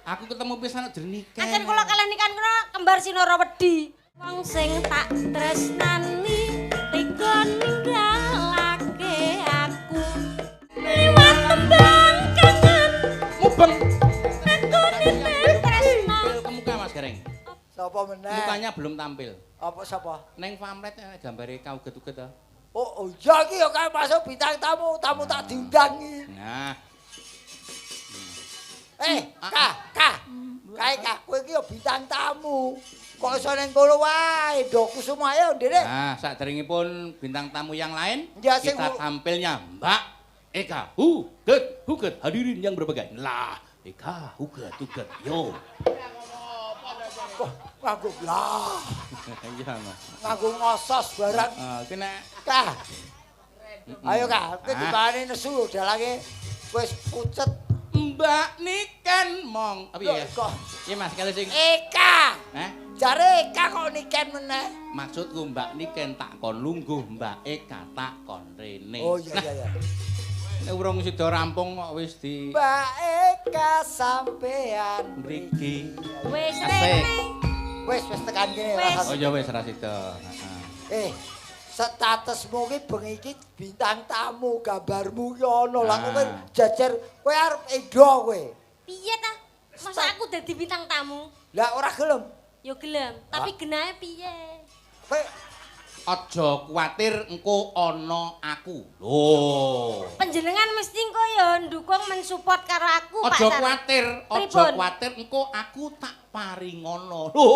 Aku ketemu pisan kok Niken. Ancen kula kalih nikan kula kembar Sinara Wedi. Wong sing tak tresnani tega ninggalake aku. Liwat tembang kangen Mubeng. aku nitip tresna. Ke muka Mas Gareng. Sapa meneh? Mukanya belum tampil. Apa sapa? Neng pamlet gambare kauget-uget to. Oh, iya iki ya kae masuk bintang tamu, tamu tak diundang iki. Nah, Eh, Ka, Ka. Kae Ka, kowe iki ya bintang tamu. Kok iso ning kono wae, Do Kusumo ayo ndene. Nah, saderengipun bintang tamu yang lain, Ya, sing kita tampilnya Mbak Eka Huget, Huget, hadirin yang berbagai. Lah, Eka Huget, Huget, yo. Wah, nganggo lah, Iya, Mas. Nganggo ngosos barang. Heeh, iki nek Ka. Ayo Ka, kowe Ah. dipahane nesu dalange wis pucet. Mbak Niken mong. Apa ya? Kok Iya Mas, kalau sing Eka. Eh? Jare Eka kok Niken meneh. Maksudku Mbak Niken tak kon lungguh, Mbak Eka tak kon rene. Oh iya. Nek urung sida rampung kok wis di Mbak Eka sampean mriki. Wis Asik. rene. Wis wis tekan kene Wis. rasah. Oh iya wis ra sida. Heeh. Eh, statusmu ki bengi iki bintang tamu, gambarmu ki ana. Lah kowe Ah. jejer kowe arep endo kowe. Piye ta? Masa aku dadi bintang tamu? Lah ora gelem. Ya gelem, tapi genahe piye? Kowe Aja kuwatir engko ana aku. Lho. Panjenengan mesti engko ya ndukung mensupport karo aku, Pak Aja Sar. kuwatir, aja Pripun? kuwatir engko aku tak paringono. Lho.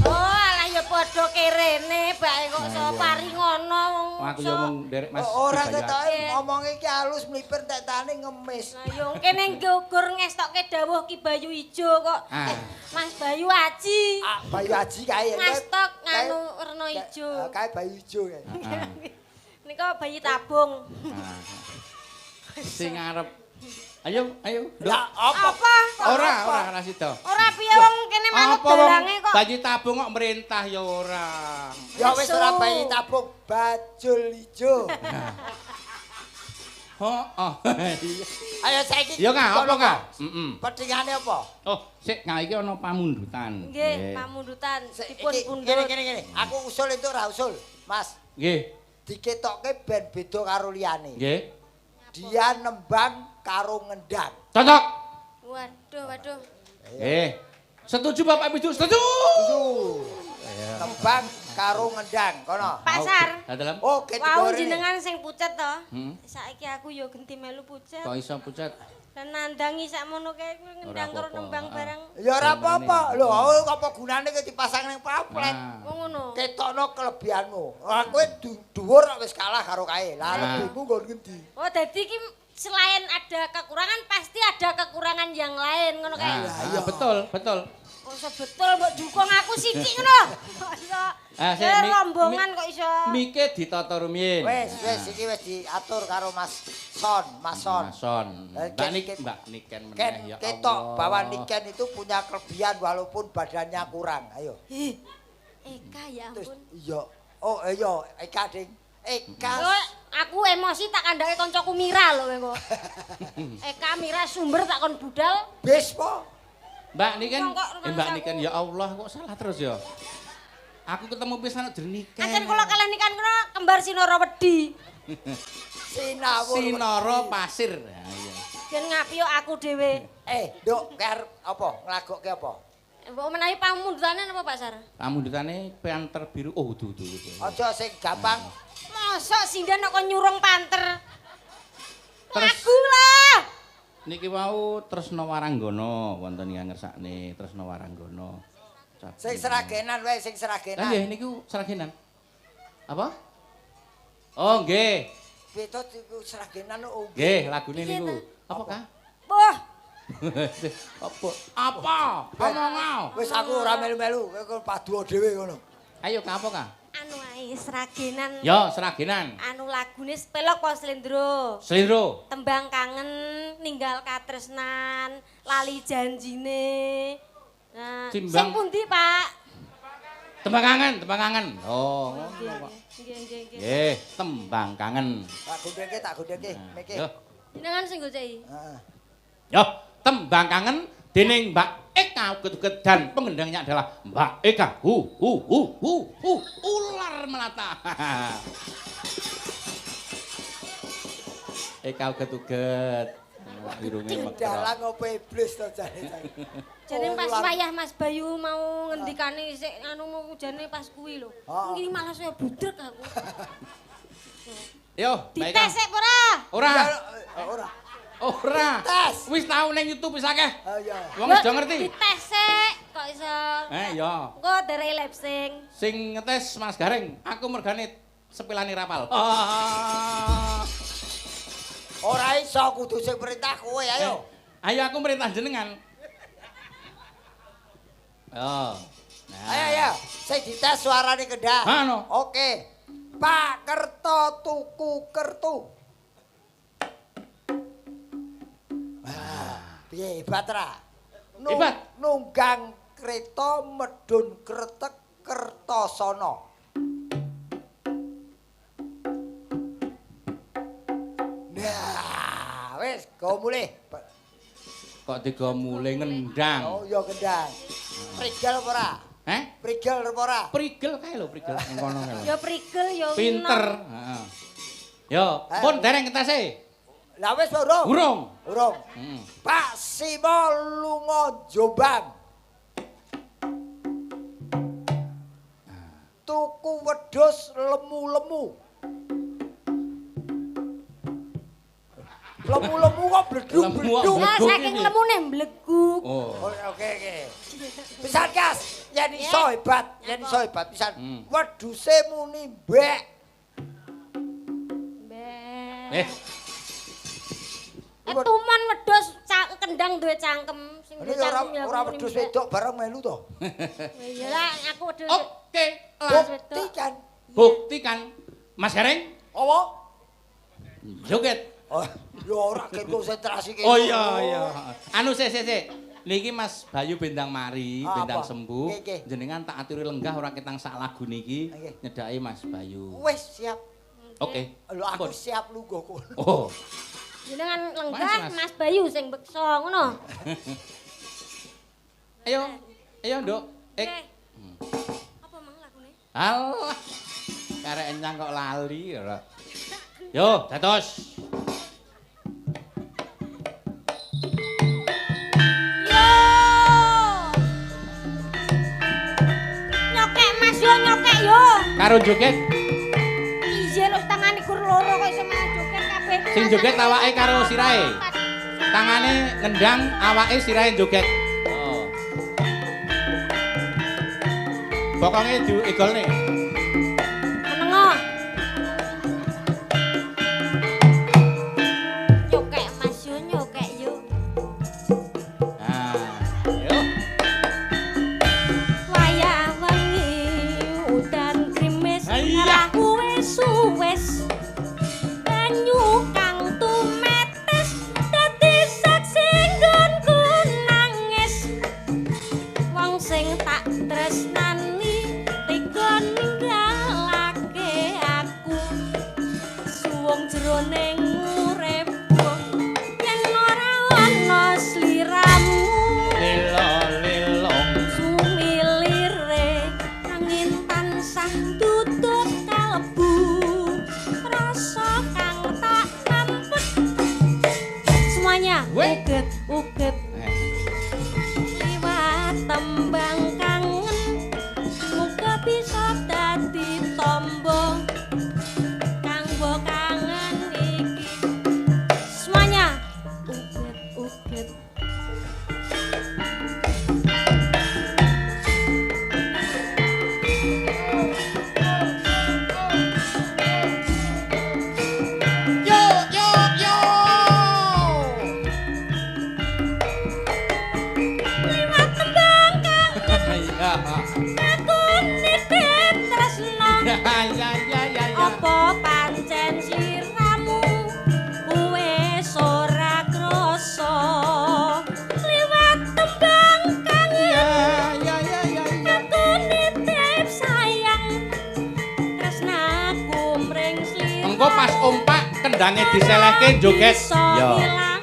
Oh, alah ya padha kerene, bae kok iso paringono wong. Aku ya mung nderek Mas. Ora Bayu. ketoke ngomong iki halus mlipir tetane ngemis. Lah yo kene nggugur ngestokke dawuh Ki Bayu Ijo kok. Ah. Eh, Mas Bayu Aji. Ah, Bayu Aji kae. Ngastok nganu werna ijo. Ah, kae Bayu ijo kae. Ah. Nika bayi tabung. Ah. Sing arep. Ayo, ayo. Nduk. Lah apa? Apa? Ora, ora ora sida. Ora piye wong kene manut Apa wong dalange kok. bayi tabung kok merintah ya ora. Ya wis ora Nesu. bayi tabung, bajul ijo. Heeh. Ayo saiki. Ya Kak, apa Kak? Heeh. Petingane apa? Oh, sik Kak iki ana pamundutan. Nggih, pamundutan Sik, dipun iki, pundhut. Ngene ngene ngene. Aku usul itu ora usul, Mas. Nggih. Diketokke ben beda karo liyane. Nggih. Dia nembang karo ngendang. Cocok. Waduh, waduh. Nggih. Setuju Bapak Ibu? Setuju. Setuju. Nembang karo ngendang, kono. Pak Sar. Lah dalam Oh, ke Wau jenengan sing pucet to. Hmm. Saiki aku ya genti melu pucet. Kok iso pucet? Lah nandangi sakmono kae kuwi ngendang Ora karo apa-apa, nembang ah. barang. Ya ora apa-apa. Lho, apa gunane kowe dipasang ning pamflet? Nah. Wong ngono. Ketokno kelebihanmu. Lah kowe dhuwur kok wis kalah karo kae. Lah Nah. lebihmu nggon ngendi? Oh, dadi iki selain ada kekurangan pasti ada kekurangan yang lain ngono kae. Nah, ah, betul, betul. Kok iso betul mbok dukung aku sithik ngono. Kok iso. Ah, sik, Rombongan kok iso. Mike ditata rumiyin. Wis, wis iki wis diatur karo Mas Son, Mas Son. Mas Son. Eh, Mbak Nik, Mbak Niken meneh Ken ya ketok Allah. bahwa Niken itu punya kelebihan walaupun badannya kurang. Ayo. Ih, Eka ya Terus ampun. iya. Oh, iya, Eka ding. Eka. Oh, aku emosi tak kandhake koncoku Mira lho kowe kok. Eka Mira sumber tak kon budal. Bis po. Mbak Niken, Wong kok eh, Mbak rumangsaku. Niken ya Allah kok salah terus ya. Aku ketemu pisan kok Niken. Ancen kula kalih nikan kula kembar Sinara Wedi. Sinawur. Sinara Pasir. Nah, iya. Yen ngapi yo aku dhewe. Eh, Nduk, kowe arep apa? Nglagokke apa? Mbok menawi pamundutane napa Pak Sar? Pamundutane panter biru. Oh, dudu dudu. Aja sing gampang. Mosok sinden kok nyurung panter. Terus- Lagu lah. Niki wau Tresna Waranggana wonten ingkang ngersakne Tresna Waranggana. Sing seragenan wae, sing Lah seragenan. nggih niku seragenan. Apa? Oh nggih. Beda iku seragenan oh. Nggih, lagune Piye niku. ta? Apa Kak? Wah, Apa? Apa? Omong. Wis aku ora melu-melu, kowe kon paduo dhewe ngono. Ayo Kak apa Kak? Anu ae seragenan. Yo seragenan. Anu lagune pelok apa slendro? Slendro. Tembang kangen, ninggal katresnan, lali janjine. Nah, Timbang- sing pundi, Pak? Tembang kangen, tembang kangen. Oh, ngono kok. Nggih, nggih, nggih. Nggih, tembang kangen. Tak gondhengke, tak gondhengke, meke. Yo. Jenengan sing goceki. Heeh. Yo. Tembang Kangen dening Mbak Eka Uget-uget dan pengendangnya adalah Mbak Eka. Hu hu hu hu hu ular melata. Eka Uget-uget. Irunge mekro. Dalang opo iblis to jane. Jane pas wayah Mas Bayu mau ngendikane sik anu mau jane pas kuwi lho. Iki malah saya budrek aku. Yo, dites sik ora? Ora. Ora. Ora. Wis tau ning YouTube wis akeh. Iya. Wong wis do ngerti. Dites sik kok iso. Iya. Engko derek lip sync. Sing ngetes Mas Gareng, aku mergane sepilane rapal. Ora iso kudu sing perintah kowe, ayo. Ayo aku merintah jenengan. Oh. Nah. Ayo ayo, sing dites suarane kendang. Ha no. Oke. Pak Kerto tuku kertu. Wah, piye hebat ra? Hebat. Nunggang kereta medhun kretek Kertosono. Nah, wis go mulih. Kok digo mulih ngendang. Oh iya kendang. Prigel apa ora? Heh? Prigel apa ora? Prigel kae lho, prigel ning kono kae lho. Ya prigel ya. Pinter, heeh. Yo, pun dereng ngetese. Lah wis urung. Urung. Urung. Heeh. Pak Simo lunga Jombang. Tuku wedhus lemu-lemu. Lemu-lemu kok bledug-bledug. Lah saking lemune mbleguk. Oh. Oke oke. Pisan Kas, yen iso hebat, yen iso hebat pisan. Wedhuse muni mbek. Mbek. Tumon wedhus kendang duwe cangkem sing duwe cangkem ya. Ora wedhus wedok bareng melu to. Iya lah aku wedhus. Oke, buktikan. Buktikan. Mas Gareng? Apa? Joget. Oh, ya ora konsentrasi kene. Oh iya iya. Anu sik sik sik. Niki Mas Bayu bendang mari, bendang sembuh. Jenengan tak aturi lenggah ora ketang sak lagu niki nyedhaki Mas Bayu. Wis siap. Oke. Lho aku siap lungguh kono. Oh. Jenengan lenggah Mas Bayu sing beksa ngono. Ayo. Ayo, Nduk. Apa mang lagune? Alah. Karek enyang kok lali ora. Yo, dados. Yo. Nyokek Mas yo, nyokek yo. Karo joget. Iya lho tangane gur loro kok iso malah joget kabeh. Sing joget awake karo sirahe. Tangane ngendang, awake sirahe joget. Oh. Bokonge diigolne. Menengo. Nyokek Mas yo, nyokek yo. Nah, yo. Wayah wengi udan grimis rahu wis banyu kang tumetes dadi saksi nggonku nangis. Wong sing tak tresnani tega ninggalake aku. Suwung jroning uripku yen ora ana sliramu. Lelo-lelo sumilire angin tansah tutut kalebu rasa kang tak kampet. Semuanya uget uget liwat tembang kangen muga bisa dadi tombo kanggo kangen iki. Semuanya uget uget. Yo yo yo. Liwat tembang kangen Iya. aku nitip tresno. Ya ya ya ya. Apa pancen sliramu wis ora krasa liwat tembang kangen Ya ya ya ya. aku nitip sayang tresnaku mring sliramu. Engko pas ompak kendange diselehke joget. Bisa Yo. ilang.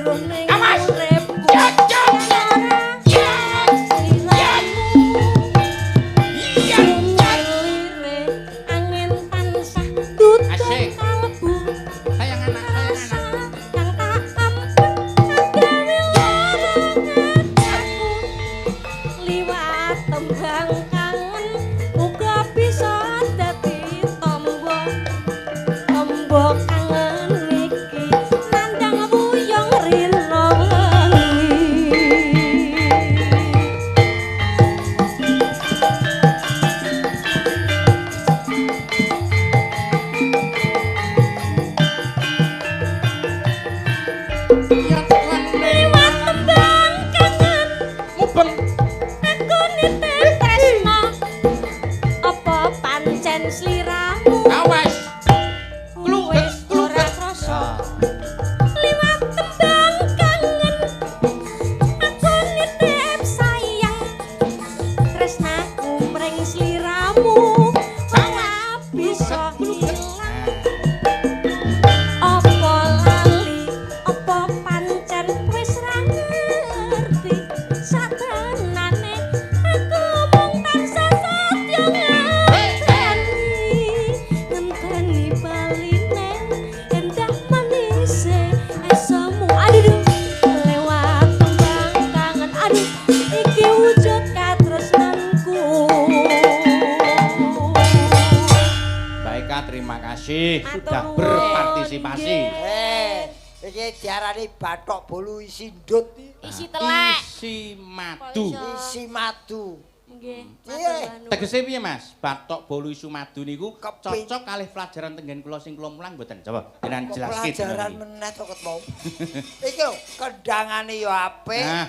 weruh ning Awas. uripku. Ya, ya. Yen ora sliramu. Iya. Sumelire angin tansah duduk Asik. kalbu. Sayang anak, sayang Rasa anak. kang tak ampun agawe lara aku. Liwat tembang kangen uga bisa dadi tombo. Tombo kangen iki nandang wuyung rina wengi. Iya, lan Liwat tembang kangen mubeng. aku nitip tresno. Apa pancen sliramu Awas. wis ora krasa? Liwat tembang kangen aku nitip sayang. Tresnaku mring sliramu ora bisa ilang. Apa lali, apa pancen wis ra ngerti satenane aku mung tansah setya ngenteni, ngenteni baline endah manise esemu. Aduh, lewat tembang kangen, aduh iki wujud katresnanku. Mbak Eka terima kasih Matur sudah nuwun. berpartisipasi. Eh, iki diarani bathok bolu isi ndut iki. Isi telek. Isi madu. Kok iso? Isi madu. Nggih, Iya. matur nuwun. Tegese piye Mas? Bathok bolu isu madu niku Kepin. cocok kalih pelajaran tenggen kula sing kula mulang mboten? Coba jenengan Kok jelaske pelajaran meneh to ket mau. Iki lho, kendangane ya apik, Nah,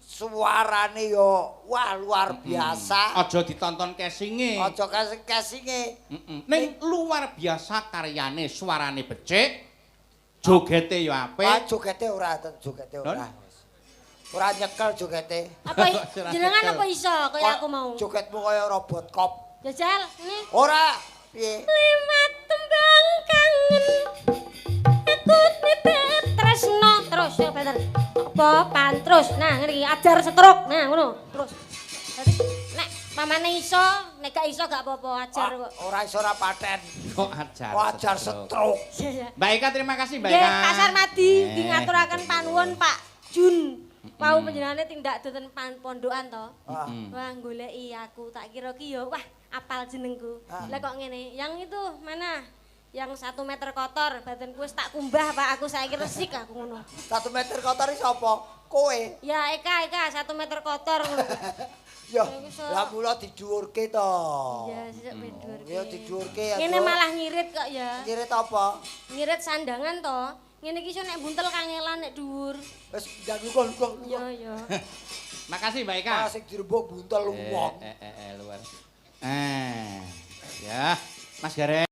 suarane ya wah luar biasa. aja ditonton casinge. Aja kasing-kasinge. Heeh. Ning luar biasa karyane, suarane becik, jogete ya Ah, apik. jogete ora, jogete ora. Ora nyekel jogete. Apa jenengan apa iso kaya aku mau? Jogetmu kaya robot cop. Jajal, ini Ora, piye? liwat tembang kangen aku nitip tresno terus ya bener. Apa pantrus. Nah, ngene iki ajar stroke. Nah, ngono terus. Dadi nek pamane iso, nek gak iso gak apa-apa ajar kok. Ora iso ora paten. Kok ajar. Kok ajar stroke. Iya, iya. Mbak Eka terima kasih Mbak Nggih, Eka. Pak Sarmadi Eh. ngaturaken panuwun Pak Jun. Wau panjenengane tindak doten pondokan to. Ah. Wah, goleki aku tak kira ki ya wah apal jenengku. Ah. Lah kok ngene, yang itu mana? Yang 1 meter kotor, badanku wis tak kumbah Pak, aku saiki resik aku ngono. 1 meter kotor iki sapa? Kowe. Ya Eka, Eka 1 meter kotor ngono. Ya, Ya, lah mula didhuwurke to. Iya, sesuk ben dhuwurke. Ya didhuwurke ya. Ngene Duk. malah ngirit kok ya. Ngirit apa? Ngirit sandangan to. Ngene iki iso nek buntel kangelan nek dhuwur. Wis ndang lungguh lungguh. Iya, iya. Makasih Mbak Eka. Malah sing dirembuk buntel wong. Luar. Ya, Mas Gareng.